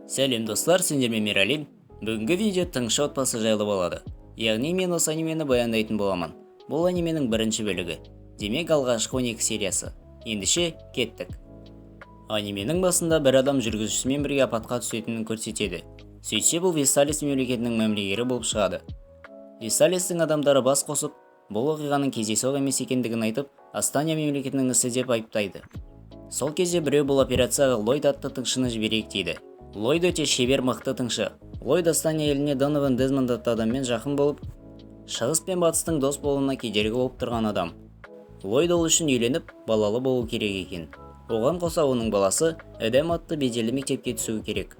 Сәлем, достар! Сендермен Мералин. Бүгінгі видео тыңшы отбасы жайлы болады. Яғни мен осы анимені баяндайтын боламын. Бұл анименің бірінші бөлігі. Демек, алғашқы 12 сериясы. Ендеше, кеттік. Анименің басында бір адам жүргізушісімен бірге апатқа түсетінін көрсетеді. Сөйтсе, бұл Весталис мемлекетінің мәмілегері болып шығады. Весталистің адамдары бас қосып, бұл оқиғаның кездейсоқ емес екендігін айтып, Астания мемлекетінің ісі деп айыптайды. Сол кезде біреу бұл операцияға Ллойд атты тыңшыны жіберейік дейді. Ллойд өте шебер, мықты тыңшы. Ллойд Астания еліне Донован Дезмонд атты адаммен жақын болып, шығыс пен батыстың дос болуына кедергі болып тұрған адам. Ллойд ол үшін үйленіп, балалы болу керек екен. Оған қоса оның баласы Эдем атты беделді мектепке түсуі керек.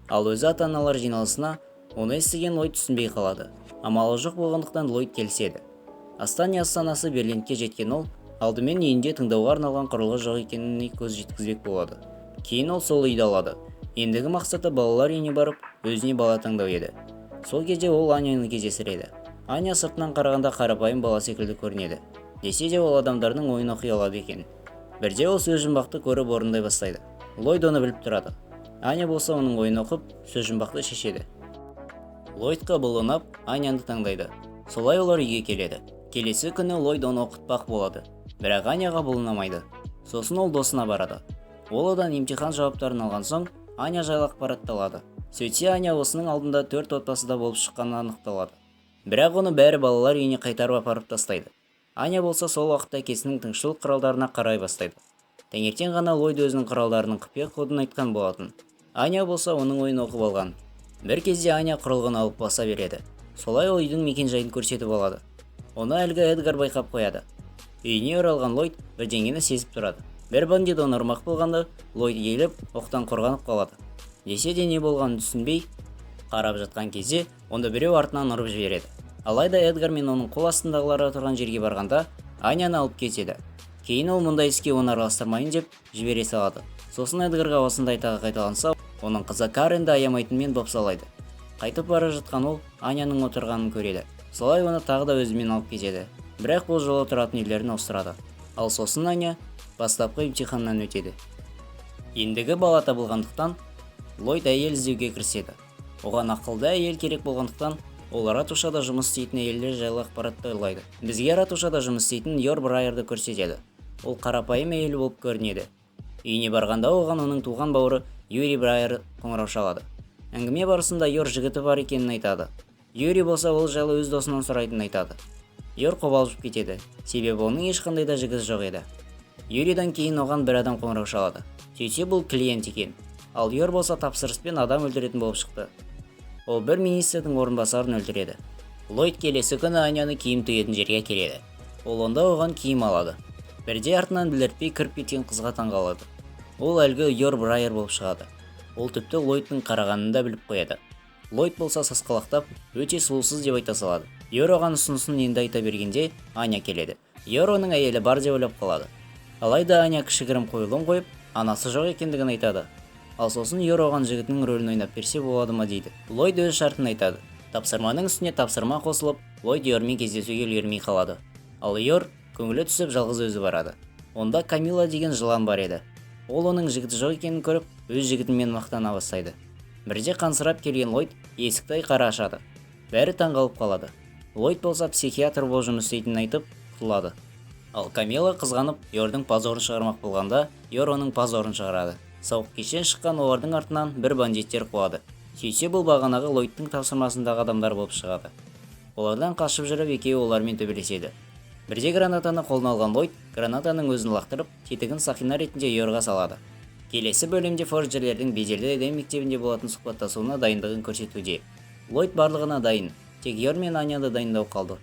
Ал өзі ата-аналар жиналысына. Оны естіген Ллойд түсінбей қалады. Амалы жоқ болғандықтан, Ллойд келіседі. Астания астанасы Берлиндке жеткен ол алдымен үйінде тыңдауға арналған құрылғы жоқ екеніне көз жеткізбек болады. Кейін ол сол үйді алады. Ендігі мақсаты балалар үйіне барып, өзіне бала таңдау еді. Сол кезде ол Аняны кездестіреді. Аня сыртынан қарағанда қарапайым бала секілді көрінеді. Десе де, ол адамдардың ойын оқи алады екен. Бірде ол сөз жұмбақты көріп, орындай бастайды. Ллойд оны біліп тұрады. Аня болса оның ойын оқып, сөз жұмбақты шешеді. Ллойдқа бұл ұнап, Аняны таңдайды. Солай олар үйге келеді. Келесі күні Ллойд оны оқытпақ болады. Бірақ Аняға бұл ұнамайды. Сосын ол досына барады. Ол одан емтихан жауаптарын алған соң, Аня жайлы ақпаратты алады. Сөйтсе, Аня осының алдында төрт отбасыда болып шыққаны анықталады. Бірақ оны бәрі балалар үйіне қайтарып апарып тастайды. Аня болса сол уақытта әкесінің тыңшылық құралдарына қарай бастайды. Таңертең ғана Ллойд өзінің құралдарының құпия кодын айтқан болатын. Аня болса оның ойын оқып алған. Бір кезде Аня құрылғыны алып баса береді. Солай ол үйдің мекен-жайын көрсетіп алады. Оны әлгі Эдгар байқап қояды. Үйіне оралған Ллойд бірдеңені сезіп тұрады. Бір бандит оны ұрмақ болғанда, Ллойд иіліп, оқтан қорғанып қалады. Десе де, не болғанын түсінбей қарап жатқан кезде, онда біреу артынан ұрып жібереді. Алайда Эдгар мен оның қол астындағылары тұрған жерге барғанда, Аняны алып кетеді. Кейін ол мұндай іске оны араластырмайын деп жібере салады. Сосын Эдгарға осындай тағы қайталанса, оның қызы Каренді аямайтынымен бопсалайды. Қайтып бара жатқан ол Аняның отырғанын көреді. Солай оны тағы да өзімен алып кетеді. Бірақ бұл жолы тұратын үйлерін ауыстырады. Ал сосын Аня бастапқы емтиханнан өтеді. Ендігі бала табылғандықтан, Ллойд әйел іздеуге кіріседі. Оған ақылды әйел керек болғандықтан, ол ратушада жұмыс істейтін әйелдер жайлы ақпаратты ұрлайды. Бізге ратушада жұмыс істейтін Йор Брайерді көрсетеді. Ол қарапайым әйел болып көрінеді. Үйіне барғанда оған оның туған бауыры Юрий Брайер қоңырау шалады. Әңгіме барысында Йор жігіті бар екенін айтады. Юрий болса ол жайлы өз досынан сұрайтынын айтады. Йор қобалжып кетеді, себебі оның ешқандай да жігіті жоқ еді. Юрийдан кейін оған бір адам қоңырау шалады. Сөйтсе, бұл клиент екен. Ал Йор болса тапсырыспен адам өлтіретін болып шықты. Ол бір министрдің орынбасарын өлтіреді. Ллойд келесі күні Аняны киім тігетін жерге келеді. Ол онда оған киім алады. Бірде артынан білдіртпей кіріп кеткен қызға таңғалады. Ол әлгі Йор Брайер болып шығады. Ол тіпті Ллойдтың қарағанын да біліп қояды. Ллойд болса сасқалақтап, өте сұлусыз деп айта салады. Йор оған ұсынысын енді айта бергенде, Аня келеді. Йор оның әйелі бар деп ойлап қалады. Алайда Аня кішігірім қойылым қойып, анасы жоқ екендігін айтады. Ал сосын Йор оған жігітінің рөлін ойнап берсе болады ма дейді. Ллойд өз шартын айтады. Тапсырманың үстіне тапсырма қосылып, Ллойд Йормен кездесуге үлгермей қалады. Ал Йор көңілі түсіп, жалғыз өзі барады. Онда Камила деген жылан бар еді. Ол оның жігіті жоқ екенін көріп, өз жігітімен мақтана бастайды. Бірде қансырап келген Ллойд есікті айқара ашады. Бәрі таңғалып қалады. Ллойд болса психиатр болып жұмыс істейтінін айтып, құтылады. Ал Камила қызғанып, Йордың позорын шығармақ болғанда, Йор оның позорын шығарады. Сауық кештен шыққан олардың артынан бір бандиттер қуады. Сөйтсе, бұл бағанағы Ллойдтың тапсырмасындағы адамдар болып шығады. Олардан қашып жүріп, екеуі олармен төбелеседі. Бірде гранатаны қолына алған Ллойд гранатаның өзін лақтырып, тетігін сақина ретінде Йорға салады. Келесі бөлімде форджерлердің беделді Эдем мектебінде болатын сұхбаттасуына дайындығын көрсетуде. Ллойд барлығына дайын, тек Йор мен Аняны дайындау қалды.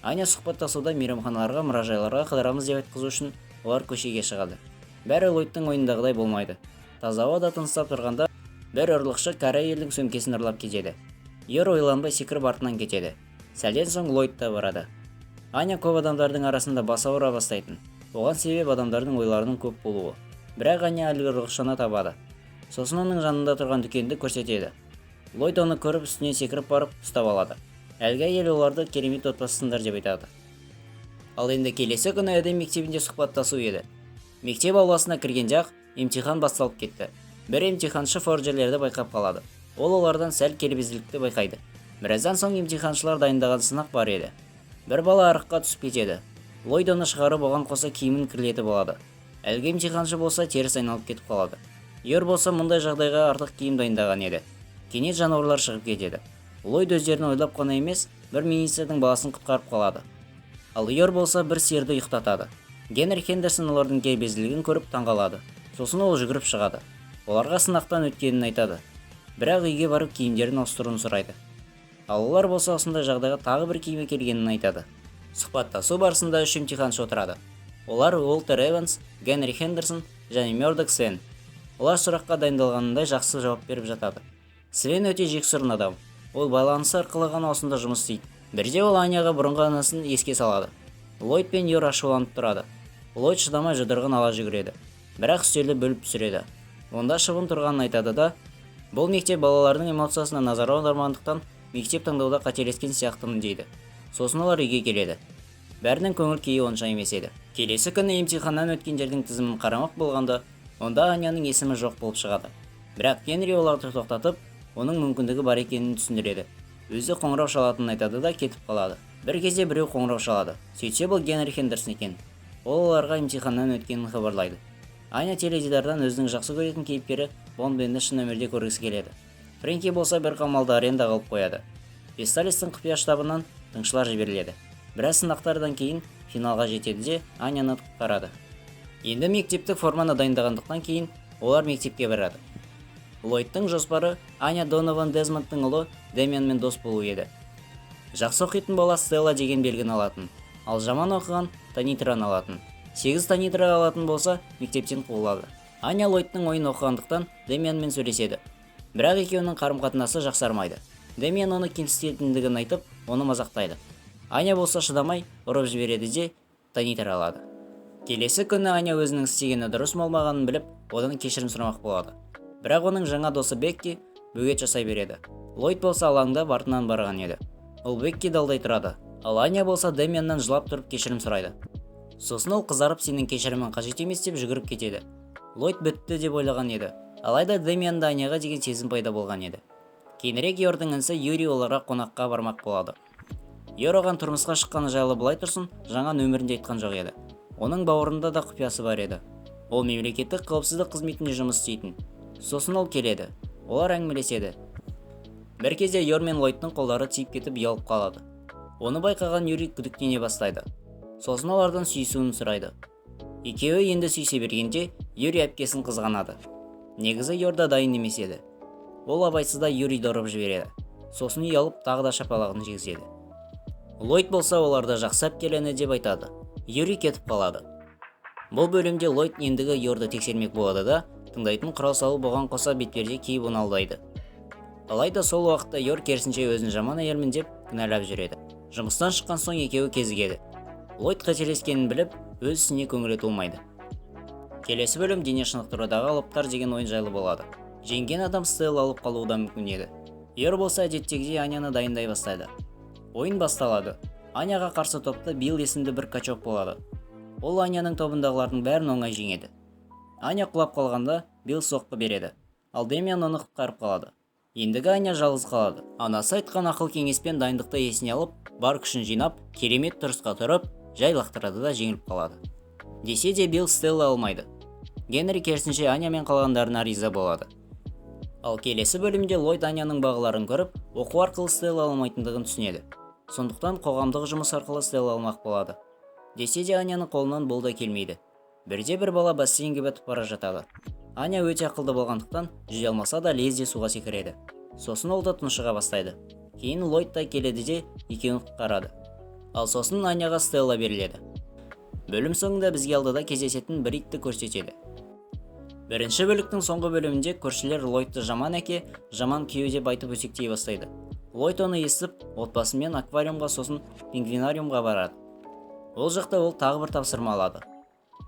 Аня сұхбаттасуда мейрамханаларға, мұражайларға қыдырамыз деп айтқызу үшін олар көшеге шығады. Бәрі Ллойдтың ойындағыдай болмайды. Таза ауада тыныстап тұрғанда бір ұрлықшы кәрі әйелдің сөмкесін ұрлап кетеді. Йор ойланбай секіріп артынан кетеді. Сәлден соң Ллойд та барады. Аня көп адамдардың арасында басы ауыра бастайтын. Оған себеп адамдардың ойларының көп болуы. Бірақ Аня әлгі ұрлықшыны табады. Сосын оның жанында тұрған дүкенді көрсетеді. Ллойд оны көріп, үстіне секіріп барып ұстап алады. Әлгі әйел оларды керемет отбасысыңдар деп айтады. Ал енді келесі күні Эдем мектебінде сұхбаттасу еді. Мектеп ауласына кіргенде ақ емтихан басталып кетті. Бір емтиханшы форджерлерді байқап қалады. Ол олардан сәл кербезділікті байқайды. Біраздан соң емтиханшылар дайындаған сынақ бар еді. Бір бала арыққа түсіп кетеді. Ллойд оны шығарып, оған қоса киімін кірлетіп алады. Әлгі емтиханшы болса теріс айналып кетіп қалады. Йор болса мұндай жағдайға артық киім дайындаған еді. Кенет жануарлар шығып кетеді. Ллойд өздерін ойлап қана емес, бір министрдің баласын құтқарып қалады. Ал Йор болса бір сиырды ұйықтатады. Генри Хендерсон олардың кербезділігін көріп таңғалады. Сосын ол жүгіріп шығады. Оларға сынақтан өткенін айтады. Бірақ үйге барып киімдерін ауыстыруын сұрайды. Ал олар болса осындай жағдайға тағы бір киім әкелгенін айтады. Сұхбаттасу барысында үш емтиханшы отырады. Олар Уолтер Эванс, Генри Хендерсон және Мёрдок Свен. Олар сұраққа дайындалғанындай жақсы жауап беріп жатады. Свен өте жексұрын адам. Ол байланысы арқылы ғана осында жұмыс істейді. Бірде ол Аняға бұрынғы анасын еске салады. Ллойд пен Йор ашуланып тұрады. Ллойд шыдамай жұдырығын ала жүгіреді. Бірақ үстелді бөліп түсіреді. Онда шыбын тұрғанын айтады да, бұл мектеп балалардың эмоциясына назар аудармағандықтан мектеп таңдауда қателескен сияқтымын дейді. Сосын олар үйге келеді. Бәрінің көңіл күйі онша емес еді. Келесі күні емтиханнан өткендердің тізімін қарамақ болғанда, онда Аняның есімі жоқ болып шығады. Бірақ Генри оларды тоқтатып, оның мүмкіндігі бар екенін түсіндіреді. Өзі қоңырау шалатынын айтады да кетіп қалады. Бір кезде біреу қоңырау шалады. Сөйтсе, бұл Генри Хендерсон екен. Ол оларға емтиханнан өткенін хабарлайды. Аня теледидардан өзінің жақсы көретін кейіпкері Бонбенді шын өмірде көргісі келеді. Фрэнки болса бір қамалды арендаға алып қояды. Весталистің құпия штабынан тыңшылар жіберіледі. Біраз сынақтардан кейін финалға жетеді де Аняны құтқарады. Енді мектептік форманы дайындағандықтан кейін олар мектепке барады. Ллойдтың жоспары Аня Донован Дезмондтың ұлы Дэмианмен дос болу еді. Жақсы оқитын бала Стелла деген белгіні алатын, ал жаман оқыған Танитраны алатын. 8 Танитра алатын болса, мектептен қуылады. Аня Ллойдтың ойын оқығандықтан Дэмианмен сөйлеседі. Бірақ екеуінің қарым-қатынасы жақсармайды. Дэмиан оны кемсітетіндігін айтып, оны мазақтайды. Аня болса шыдамай ұрып жібереді де Танитра алады. Келесі күні Аня өзінің істегені дұрыс болмағанын біліп, одан кешірім сұрамақ болады. Бірақ оның жаңа досы Бекки бөгет жасай береді. Ллойд болса алаңдап артынан барған еді. Ол Бекки далдай тұрады. Ал Аня болса Дэмианнан жылап тұрып кешірім сұрайды. Сосын ол қызарып, сенің кешірімің қажет емес деп жүгіріп кетеді. Ллойд бітті деп ойлаған еді. Алайда Дэмианда Аняға деген сезім пайда болған еді. Кейінірек Йордың інісі Юрий оларға қонаққа бармақ болады. Йор оған тұрмысқа шыққаны жайлы былай тұрсын, жаңа нөмірін де айтқан жоқ еді. Оның бауырында да құпиясы бар еді. Ол мемлекеттік қауіпсіздік қызметінде жұмыс істейтін. Сосын ол келеді. Олар әңгімелеседі. Бір кезде Йор мен Ллойдтың қолдары тиіп кетіп ұялып қалады. Оны байқаған Юрий күдіктене бастайды. Сосын олардан сүйісуін сұрайды. Екеуі енді сүйісе бергенде Юрий әпкесін қызғанады. Негізі Йор да дайын емес еді. Ол абайсызда Юрийді ұрып жібереді. Сосын ұялып тағы да шапалағын жегізеді. Ллойд болса оларды жақсы әпкелені деп айтады. Юрий кетіп қалады. Бұл бөлімде Ллойд ендігі Йорды тексермек болады да, тыңдайтын құрал салып, оған қоса бетперде киіп оны алдайды. Алайда сол уақытта Йор керісінше өзін жаман әйелмін деп кінәлап жүреді. Жұмыстан шыққан соң екеуі кезігеді. Ллойд қателескенін біліп, өз ісіне көңілі толмайды. Келесі бөлім дене шынықтырудағы алыптар деген ойын жайлы болады. Жеңген адам Стелла алып қалуы да мүмкін еді. Йор болса әдеттегідей Аняны дайындай бастайды. Ойын басталады. Аняға қарсы топта Билл есімді бір качок болады. Ол Аняның тобындағылардың бәрін оңай жеңеді. Аня құлап қалғанда Билл соққы береді. Ал Дэмиан оны құтқарып қалады. Ендігі Аня жалғыз қалады. Анасы айтқан ақыл кеңеспен дайындықты есіне алып, бар күшін жинап, керемет тұрысқа тұрып, жай лақтырады да жеңіліп қалады. Десе де Билл Стелла алмайды. Генри керісінше Аня мен қалғандарына риза болады. Ал келесі бөлімде Ллойд Аняның бағаларын көріп, оқу арқылы Стелла алмайтындығын түсінеді. Сондықтан қоғамдық жұмыс арқылы Стелла алмақ болады. Десе де Аняның қолынан бұл да келмейді. Бірде бір бала бассейнге батып бара жатады. Аня өте ақылды болғандықтан жүзе алмаса да лезде суға секіреді. Сосын ол да тұншыға бастайды. Кейін Ллойд та келеді де екеуін құтқарады. Ал сосын Аняға Стелла беріледі. Бөлім соңында бізге алдыда кездесетін бір итті көрсетеді. Бірінші бөліктің соңғы бөлімінде көршілер Ллойдты жаман әке, жаман күйеу деп айтып өсектей бастайды. Ллойд оны естіп, отбасымен аквариумға, сосын пингвинариумға барады. Ол жақта ол тағы бір тапсырма алады.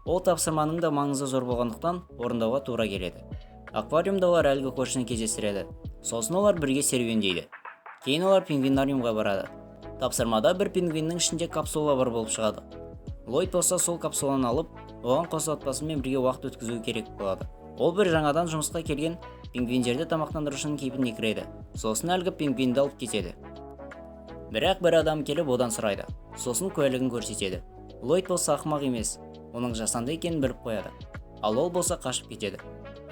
Ол тапсырманың да маңызы зор болғандықтан орындауға тура келеді. Аквариумда олар әлгі көршіні кездестіреді. Сосын олар бірге серуендейді. Кейін олар пингвинариумға барады. Тапсырмада бір пингвиннің ішінде капсула бар болып шығады. Ллойд болса сол капсуланы алып, оған қоса отбасымен бірге уақыт өткізуі керек болады. Ол бір жаңадан жұмысқа келген пингвиндерді тамақтандырушының кейпіне кіреді. Сосын әлгі пингвинді алып кетеді. Бірақ бір адам келіп, одан сұрайды, сосын куәлігін көрсетеді. Ллойд болса ақымақ емес, оның жасанды екенін біліп қояды. Ал ол болса қашып кетеді.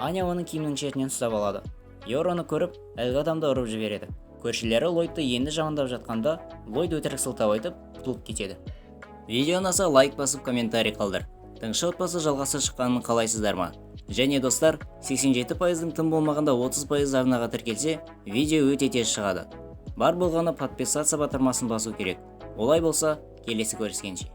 Аня оның киімінің шетінен ұстап алады. Йороны көріп, әлгі адамды ұрып жібереді. Көршілері Ллойдты енді жамандап жатқанда, Ллойд өтірік сылтау айтып, құтылып кетеді. Видео ұнаса, лайк басып, комментарий қалдыр. Тыңшы отбасы жалғасы шыққанын қалайсыздар ма? Және, достар, 87%-дың тым болмағанда 30% арнаға тіркелсе, видео өте тез шығады. Бар болғаны подписаться батырмасын басу керек. Олай болса, келесі көріскенше.